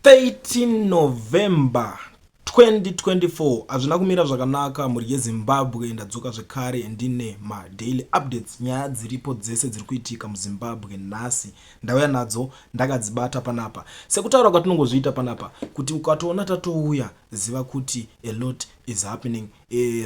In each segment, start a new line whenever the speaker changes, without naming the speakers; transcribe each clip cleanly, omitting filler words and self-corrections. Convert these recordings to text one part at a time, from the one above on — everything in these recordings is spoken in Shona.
13 November 2024. Hazvina kumira zvakanaka, mhuri yeZimbabwe. Ndadzoka zvekare ndine madaily updates, nyaya dziripo dzese dziri kuitika muZimbabwe nhasi ndauya nadzo, ndakadzibata panapa sekutaura kwatinongozviita panapa, kuti ukatoona tatouya, ziva kuti a lot is happening.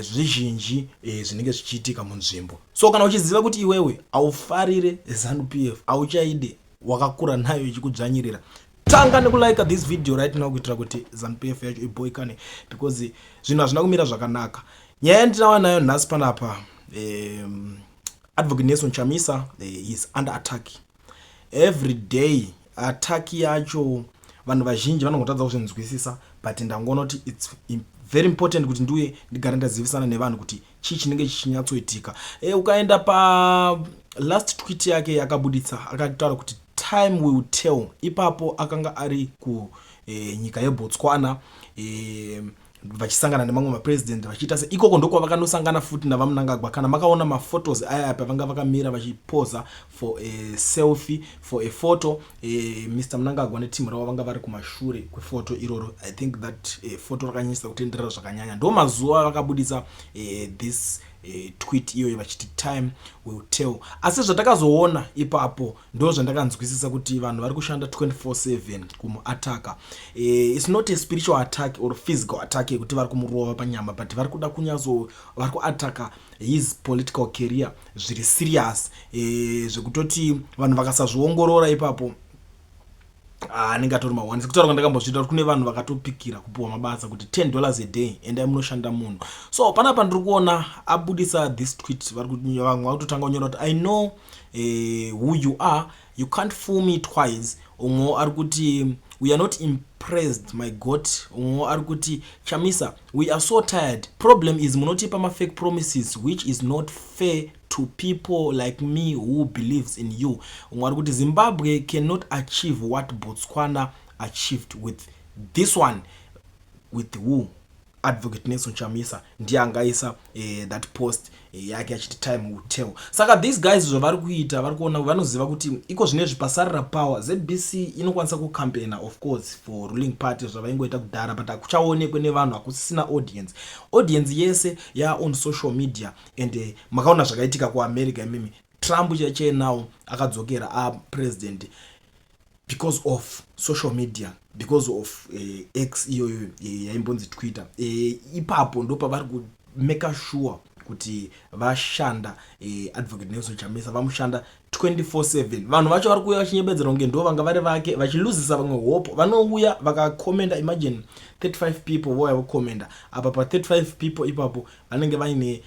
Zvizhinji zvinenge zvichiitika munzvimbo. So kana uchiziva kuti iwewe haufarire ZANU PF, hauchaide, wakakura nayo ichikudzvanyirira, tanga nekulike this video right now kuitira kuti ZANU PF yacho iboikane, because zvinhu hazvina kumira zvakanaka. Nyaya yandinauya nayo nhasi panapa, Advocate Nelson Chamisa is under attack every day. Attack yacho vanhu vazhinji vanongotadza kuzvinzwisisa, but ndangoona kuti it's very important kuti ndiuye ndigare ndazivisana nevanhu kuti chii chinenge chichinyatsoitika. Ukaenda pa last tweet yake yakabuditsa, akataura kuti "Time will tell." Ipapo akanga ari kunyika yeBotswana, vachisangana nemamwe mapresident, vachiita se ikoko ndokwavakanosangana futi navaMnangagwa. Kana makaona maphotos aya pavanga vakamira vachipoza for a selfie, for a photo, Mr Mnangagwa netimu ravo vanga vari kumashure kwefoto iroro. I think that photo rakanyanyisa kutenderera zvakanyanya. Ndo mazuva vakabudisa this tweet iyoyo vachiti "Time will tell." Asi zvatakazoona ipapo ndo zvandakanzwisisa kuti vanhu vari kushanda 24/7 kumuataka. It's not a spiritual attack or physical attack yekuti vari kumurova panyama, but vari kuda kunyatso vari kuataka his political career zviri serious, zvekutoti vanhu vakasazviongorora ipapo anenge atori mawani. Sekutaura kwandakambozviita kuti kune vanhu vakatopikira kupiwa mabasa kuti $10 a day, endai munoshanda munhu. So panapa ndiri kuona abudisa this tweet, vamwe vakutotanga kunyora kuti "I know who you are, you can't fool me twice." Umwewo ari kuti "We are not impressed, my God." Umwewo ari kuti "Chamisa, we are so tired. Problem is munotipa mafake promises, which is not fair to people like me who believes in you." Umwe ari kuti "Zimbabwe cannot achieve what Botswana achieved with this one." With who? Advocate Nelson Chamisa ndiye angaisa that post yake achiti "Time will tell." Saka these guys zvavari kuita, vari kuona, vanoziva kuti iko zvinezvi pasarira power, ZBC inokwanisa kucampaigna, of course, for ruling party zvavaingoita kudhara, but hakuchaonekwe nevanhu, hakusisina audience. Audience yese ya on social media. And makaona zvakaitika kuAmerica imimi. Trump chaichenawo akadzokera apresident because of social media, because of X iyoyo yaimbonzi Twitter. Ipapo ndo pavari kumake sure kuti vashanda Advocate Nelson Chamisa, vamushanda 24/7. Vanhu vacho vari kuuya vachinyebedzera kunge ndo vanga vari vake, vachiluzisa vamwe hope. Vanouya vakakomenda, imagine 35 people vouya vokomenda apa. Pa35 people ipapo vanenge vaine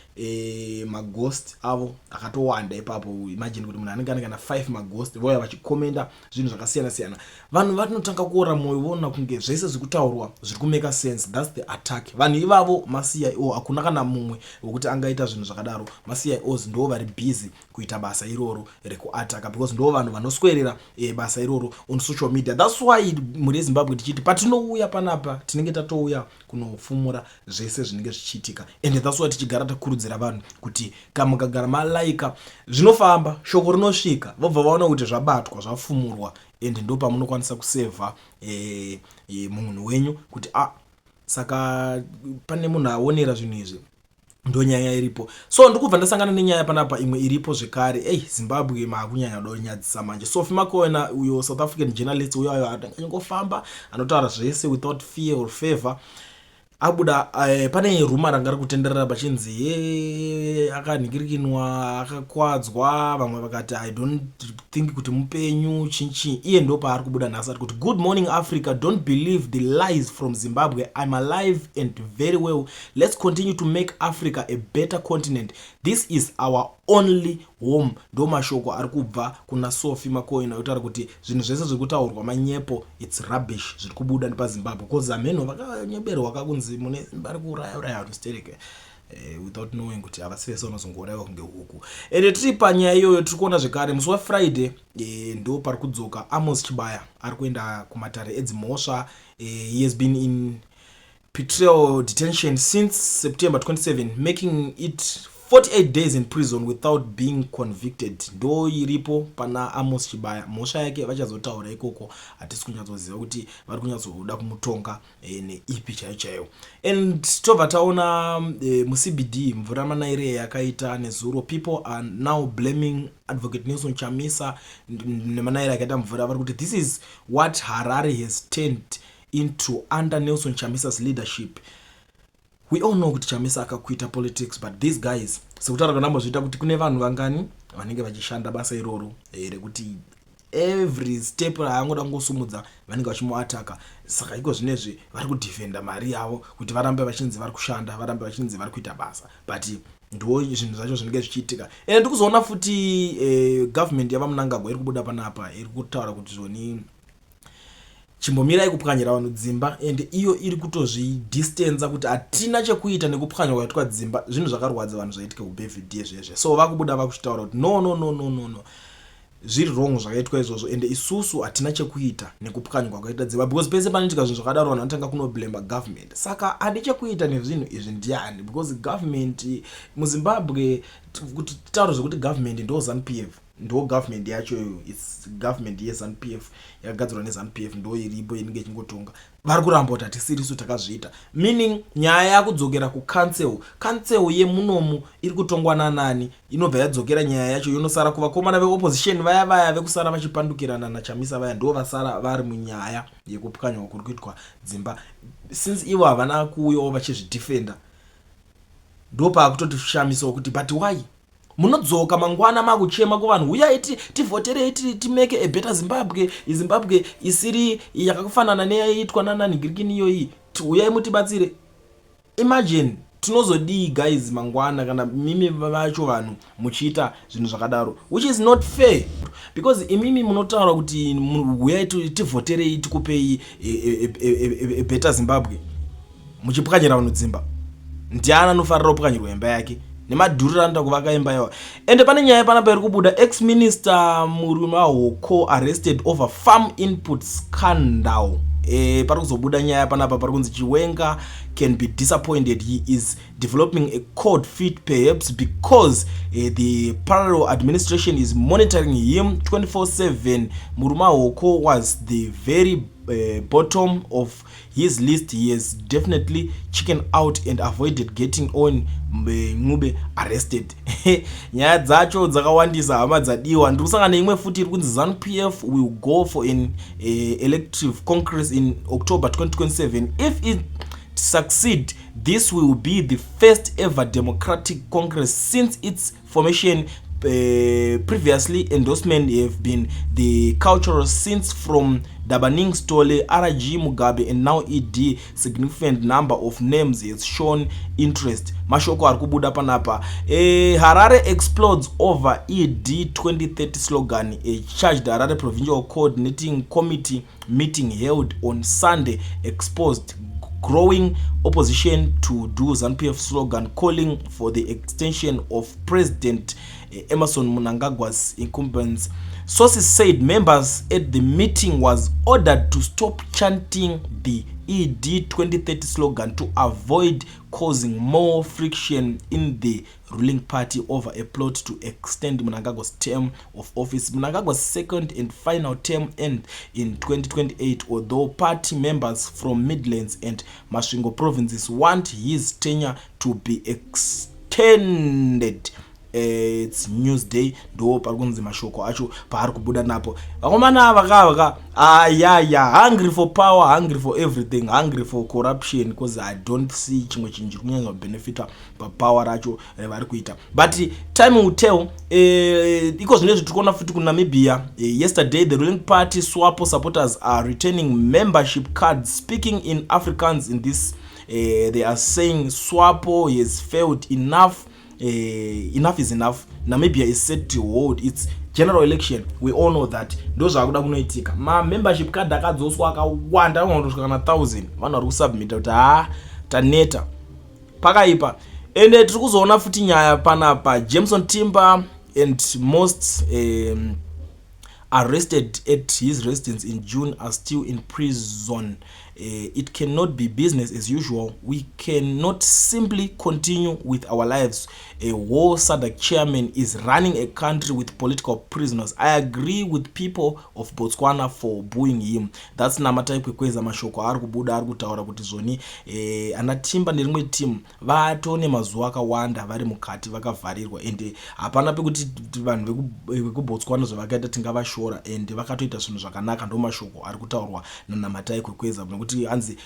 maghost avo akatowanda ipapo. Imagine kuti munhu anenge ane kana 5 maghost, vouya vachikomenda zvinhu zvakasiyana siyana. Vanhu vanotanga kuora mwoyo, voona kunge zvese zviri kutaurwa zviri kumake sense. That's the attack. Vanhu ivavo maCIO, hakuna kana mumwe wekuti angaita zvinhu zvakadaro. MaCIOs ndo vari busy kuita basa iroro rekuataka, because ndo vanhu vanoswerera basa iroro on social media. That's why mhuri yeZimbabwe tichiti patinouya panapa tinenge tatouya kunofumura zvese zvinenge zvichiitika. And that's why tichigara takurudzira vanhu kuti kamukagara malaika, zvinofamba, shoko rinosvika, vobva vaona kuti zvabatwa, zvafumurwa, and ndo pamunokwanisa kusevha munhu wenyu kuti a ah, saka pane munhu aonera zvinhu izvi. Ndo nyaya iripo. So ndikubva ndasangana nenyaya panapa imwe iripo zvekare. Ei, Zimbabwe maakunyanya donyadzisa manje. Sophie Makoena uyo, South African journalist uyo, ayo angangofamba anotaura zvese without fear or favor, abuda pane rumour ranga riri kutenderera pachinzi ye akanhingirikinwa, akakwadzwa. Vamwe vakati "I don't think kuti mupenyu," chinchi. Iye ndo paari kubuda nhasi ari kuti "Good morning, Africa. Don't believe the lies from Zimbabwe. I'm alive and very well. Let's continue to make Africa a better continent. This is our only home." Ndo mashoko ari kubva kuna Sophie Makoina, kutaura kuti zvinhu zvese zviri kutaurwa manyepo, it's rubbish zviri kubuda nepaZimbabwe, because ameno vakanyeberwa kakunzi mune vari kuuraya uraya vanhu stereke, without knowing kuti havasi vese vanozongourayiwa kunge huku. Ende tiri panyaya iyoyo, tiri kuona zvekare musi waFriday, ndo pari kudzoka Amos Chibaya, ari kuenda kumatare edzimhosva. He has been in pretrial detention since September 27, making it 48 days in prison without being convicted. Ndo iripo pana Amos Chibaya. Mhosva yake vachazotaura ikoko. Hatisi kunyatsoziva kuti vari kunyatsoda kumutonga neipi chaiyo chaiyo. And tobva taona muCBD mvura manaire yakaita nezuro. People are now blaming Advocate Nelson Chamisa nemanaire akaita mvura. Vari kuti this is what Harare has turned into under Nelson Chamisa's leadership. We all know kuti Chamisa akakuita politics, but these guys, sekutaura kandambozviita kuti kune vanhu vangani vanenge vachishanda basa iroro rekuti every step raangoda kungosumudza vanenge vachimuataka. Saka iko zvinezvi vari kudefenda mari yavo kuti varambe vachinzi vari kushanda, varambe vachinzi vari kuita basa, but ndo zvinhu zvacho zvinenge zvichiitika. Ende ndiri kuzoona futi government yavaMunangagwa iri kubuda panapa, iri kutaura kuti zvoni chimbomirai kupwanyira vanhu dzimba, ende iyo iri kutozvidistansa kuti hatina chekuita nekupwanywa kwaitwa dzimba. Zvinhu zvakarwadza vanhu zvaitika kuBelvedere zvezve. So vakubuda vakuchitaura kuti no, no, no, no, no, no, zviri wrong zvakaitwa izvozvo, ende isusu hatina chekuita nekupwanywa kwaita dzimba, because pese panoitika zvinhu zvakadaro vanhu vanotanga kunoblema government. Saka handi chekuita nezvinhu izvi ndiani? Because government muZimbabwe, kuti titaure zvekuti government ndo ZANU PF, ndo government yacho. Its government yeZANU PF, yakagadzirwa neZANU PF, ndo iripo inenge ichingotonga. Vari kuramba kuti hatisirisu takazviita, meaning nyaya yakudzokera kucouncil. Council yemunomu iri kutongwa nanani? Inobva yadzokera nyaya yacho, yonosara kuvakomana veopposition vaya, vaya vekusara vachipandukirana naChamisa vaya. Ndo vasara vari munyaya yekupwanywa kuri kuitwa dzimba. Since ivo havana kuuyawo vachizvidefenda, ndo paakutotishamisawo kuti but why munodzoka mangwana makuchema kuvanhu, uyai tivhoterei, timake a better Zimbabwe, Zimbabwe isiri yakafanana neyaiitwa nananhingirikini iyoyi, uyai mutibatsire. Imagine, tinozodii guys mangwana kana mimi vacho vanhu muchiita zvinhu zvakadaro, which is not fair, because imimi munotaura kuti uyai tivhoterei, tikupei better Zimbabwe, muchipwanyira vanhu dzimba? Ndiani anofarira kupwanyirwa imba yake nemadhuriro anoita kuvaka imba yawo? Ende pane nyaya panapa iri kubuda: ex minister Marumahoko arrested over farm input scandal. Pari kuzobuda nyaya panapa, pari kunzi Chiwenga can be disappointed. He is developing a cold feet, perhaps because the parallel administration is monitoring him 24/7. Marumahoko was the very bottom of his list. He has definitely chicken out and avoided getting on Ncube arrested. Nyaya dzacho dzakawandisa, hama dzadiwa. Ndiri kusangana neimwe futi iri kunzi ZANU PF will go for an elective congress in October 2027. If it succeed, this will be the first ever democratic congress since its formation. Previously, endorsement have been the cultural since from Ndabaningi Sithole, RG Mugabe and now ED. Significant number of names has shown interest. Mashoko ari kubuda panapa. Harare explodes over ED 2030 slogan. A charged Harare Provincial Coordinating Committee meeting held on Sunday exposed growing opposition to do ZANU PF slogan calling for the extension of President Emmerson Mnangagwa's incumbents. Sources said members at the meeting was ordered to stop chanting the ED 2030 slogan to avoid causing more friction in the ruling party over a plot to extend Mnangagwa's term of office. Mnangagwa's second and final term end in 2028, although party members from Midlands and Masvingo provinces want his tenure to be extended. Its Newsday, ndo pari kunzi mashoko acho paari kubuda napo. Vakomana vakavaka ayaya, hungry for power, hungry for everything, hungry for corruption, because I don't see chimwe chinhu chiri kunyanya kubenefita papower racho revari kuita, but time will tell. Iko zvinezvi tiri kuona futi kuNamibia. Yesterday the ruling party SWAPO supporters are returning membership cards. Speaking in Afrikaans in this, they are saying SWAPO has failed enough, enough is enough. Namibia is set to hold its general election. We all know that ndo zvakuda kunoitika. Mamembership card akadzoswa akawanda, anogona kutosvika kana 1000. Vanhu vari kusubmita kuti ha, taneta, pakaipa. Ende tiri kuzoona futi nyaya panapa: Jameson Timba and most Arrested at his residence in June are still in prison. It cannot be business as usual. We cannot simply continue with our lives. A war SADC chairman is running a country with political prisoners. I agree with people of Botswana for booing him. That's Namatai Kwekweza, mashoko ari kubuda ari kutaura kuti zvoni ana Timba nerimwe team vatone mazuva akawanda vari mukati vakavharirwa, ende hapana pekuti vanhu vekuBotswana zvavakaita tingavashora, ende vakatoita zvinhu zvakanaka. Ndo mashoko ari kutaurwa naNamatai Kwekweza, nekuti hanzi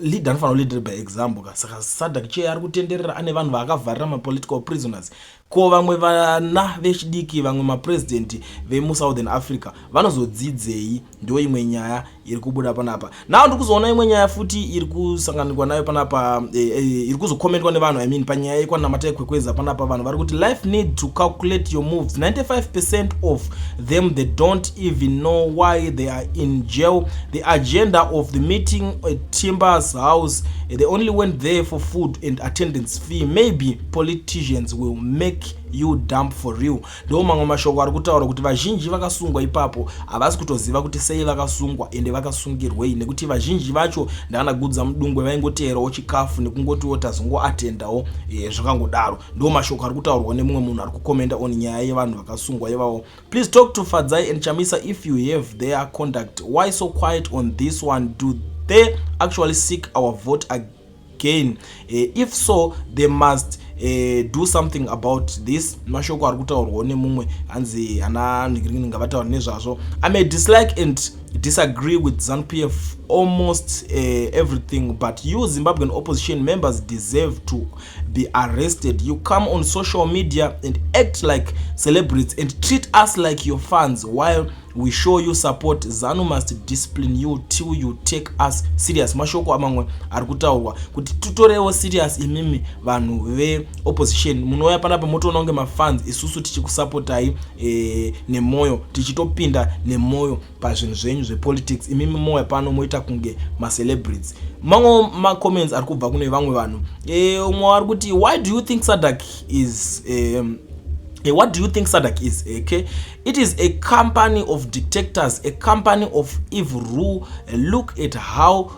leader anofanira kuleader by example ka. Saka SADC chair ari kutenderera ane vanhu vaakavharira, mapolitical prisoners. Ko vamwe vana vechidiki, vamwe mapurezidendi vemuSouthern Africa vanozodzidzei? Ndo imwe nyaya iri kubuda panapa. Now ndiri kuzoona imwe nyaya futi iri kusanganikwa nayo panapa, iri kuzokomendwa nevanhu, I mean, panyaya yekwaNamatai Kwekweza panapa. Vanhu vari kuti, "Life need to calculate your moves. 95% of them, they don't even know why they are in jail. The agenda of the meeting at Timber's house, they only went there for food and attendance fee. Maybe politicians will make you dump for real." Ndo mamwe mashoko ari kutaura kuti vazhinji vakasungwa ipapo havasi kutoziva kuti sei vakasungwa, ende vakasungirwei, nekuti vazhinji vacho ndana Gudza Mudungwe vaingoteerawo chikafu nekungotiwo tazongoatendawo, zvakangodaro. Ndo mashoko ari kutaurwa nemumwe munhu ari kukomenda on nyaya yevanhu vakasungwa ivavo. "Please talk to Fadzai and Chamisa if you have their contact. Why so quiet on this one? Do they actually seek our vote again? If so, they must do something about this." Mashoko ari kutaurwawo nemumwe, hanzi ana nhikirini ngavataura nezvazvo. "I may dislike and disagree with ZANU PF almost everything, but you Zimbabwean opposition members deserve to be arrested. You come on social media and act like celebrities and treat us like your fans while we show you support. ZANU must discipline you till you take us serious." Mashoko amamwe ari kutaurwa kuti titorewo serious imimi vanhu veopposition. Munouya panapa motoona kunge mafans, isusu tichikusapotai nemwoyo, tichitopinda nemwoyo pazvinhu zvenyu zvepolitics. Imimi mouya pano moita kunge macelebrities. Mamwe macomments ari kubva kune vamwe vanhu, umwe ari kuti, "Why do you think SADC is what do you think SADC is? Okay, it is a company of dictators, a company of evil rule. Look at how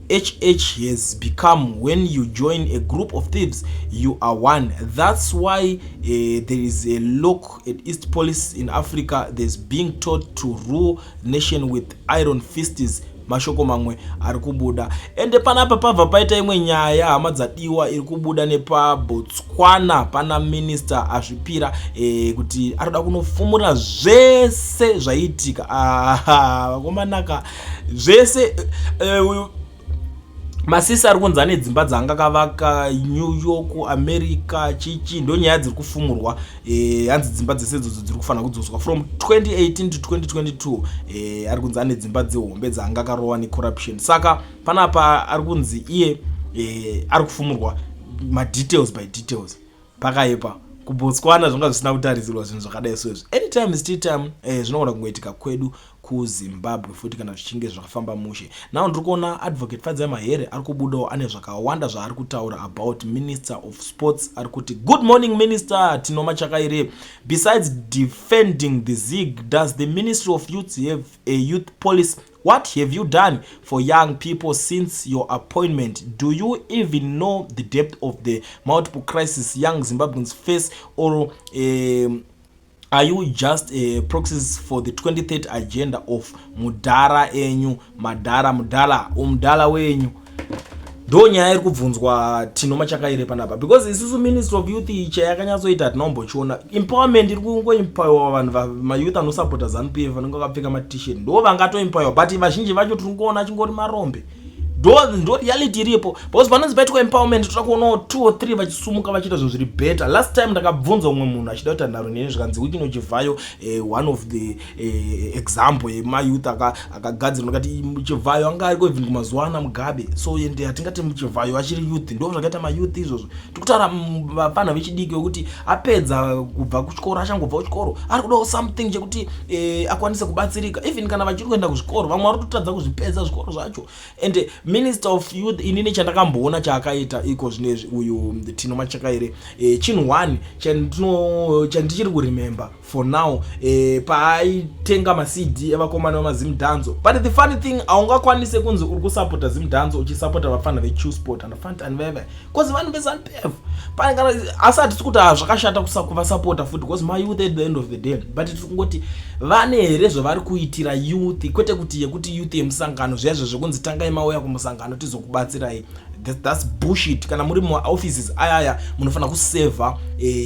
HH has become. When you join a group of thieves, you are one. That's why there is a Look at East policy in Africa. There's being taught to rule nation with iron fists." Mashoko mamwe ari kubuda. Ende panapa pabva paita imwe nyaya, hama dzadiwa, iri kubuda nepaBotswana. Pana minista azvipira kuti arikuda kunofumura zvese zvaiitika. Vakomanaka, zvese Masisi ari kunzi ane dzimba dzaanga akavaka New York, America, chichi. Ndo nyaya dziri kufumurwa. Hanzi dzimba dzese idzodzo dziri kufanira kudzoswa. From 2018 to 2022, ari kunzi ane dzimba dzehombe dzaanga akarova necorruption. Saka panapa ari kunzi iye ari kufumurwa madetails by details. Pakaipa kuBotswana, zvanga zvisina kutarisirwa zvinhu zvakadai soizvi. Anytime is time, zvinogona kungoitika kwedu kuZimbabwe futi kana zvichinge zvakafamba mushe. Now ndiri kuona Advocate Fadzai Mahere ari kubudawo ane zvakawanda zvaari kutaura about Minister of Sports. Ari kuti, "Good morning, Minister Tino Machakaire. Besides defending the ZiG, does the Ministry of Youth have a youth policy? What have you done for young people since your appointment? Do you even know the depth of the multiple crises young Zimbabweans face, or are you just proxies for the 2030 agenda of mudhara enyu, madhara, mudhara, umudhara wenyu?" Ndo nyaya iri kubvunzwa Tino Machakaire panapa, because isusu Ministry of Youth chayakanyatsoita hatina. Empowerment iri kungoempowerwa vanhu, mayouth anosapota ZANU PF, vanenge vakapfeka maT-shirt, ndo vangatoempowerwa, but vazhinji vacho tiri kungoona achingori marombe. Ndo reality iripo, because panonzi paitwa empowerment, toda kuonawo two or three vachisumuka vachiita zvinhu zviri better. Last time ndakabvunza umwe munhu achida kuita nharo neni, zvikanzi Wicknell Chivayo, one of the example yemayouth akagadzirwa. Ndakati Chivhayo anga ariko even kumazuva ana Mugabe, so ende hatingati Chivhayo achiri youth. Ndo zvakaita mayouth izvozvo. Tikutaura vafana vechidiki vekuti apedza kubva kuchikoro, achangobva kuchikoro, ari kudawo something chekuti akwanise kubatsirika. Even kana vachiri kuenda kuzvikoro, vamwe vari kutotadza kuzvipedza zvikoro zvacho. And Minister of Youth, inini chandakamboona chaakaita iko zvinezvi uyu Tino Machakaire, chinhu one chandichiri kuremember for now, paaitenga maCD evakomana vemaZimdancehall. But the funny thing, haungakwanise kunzi uri kusapota Zimdancehall uchisapota vafana veChillspot and Fantan veve, because vanhu veZANU PF. Asi hatisi kuti zvakashata kuvasapota futi, because mayouth at the end of the day, but tiri kungoti vane here zvavari kuitira youth, kwete kuti yekuti youth yemusangano zviya zvekunzi tangai mauya kumusangano tizokubatsirai. That's bullshit. Kana muri mumaoffices ayaya, munofanira kusevha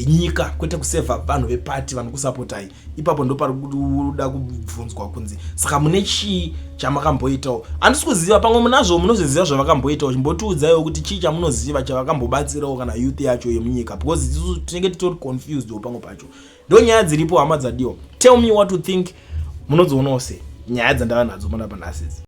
nyika, kwete kusevha vanhu vepati vanokusapotai. Ipapo ndo pari kuda kubvunzwa kunzi saka mune chii chamakamboitawo? Handisi kuziva, pamwe munazvo, munozviziva zvavakamboitawo. Chimbotiudzaiwo kuti chii chamunoziva chavakambobatsirawo kana youth yacho yemunyika, because isusu tinenge titori confused pamwe pacho. Ndo nyaya dziripo, hama dzadiwa. Tell me what to think. Munodzionawo sei nyaya dzandava nadzo panapa nhasi idzi?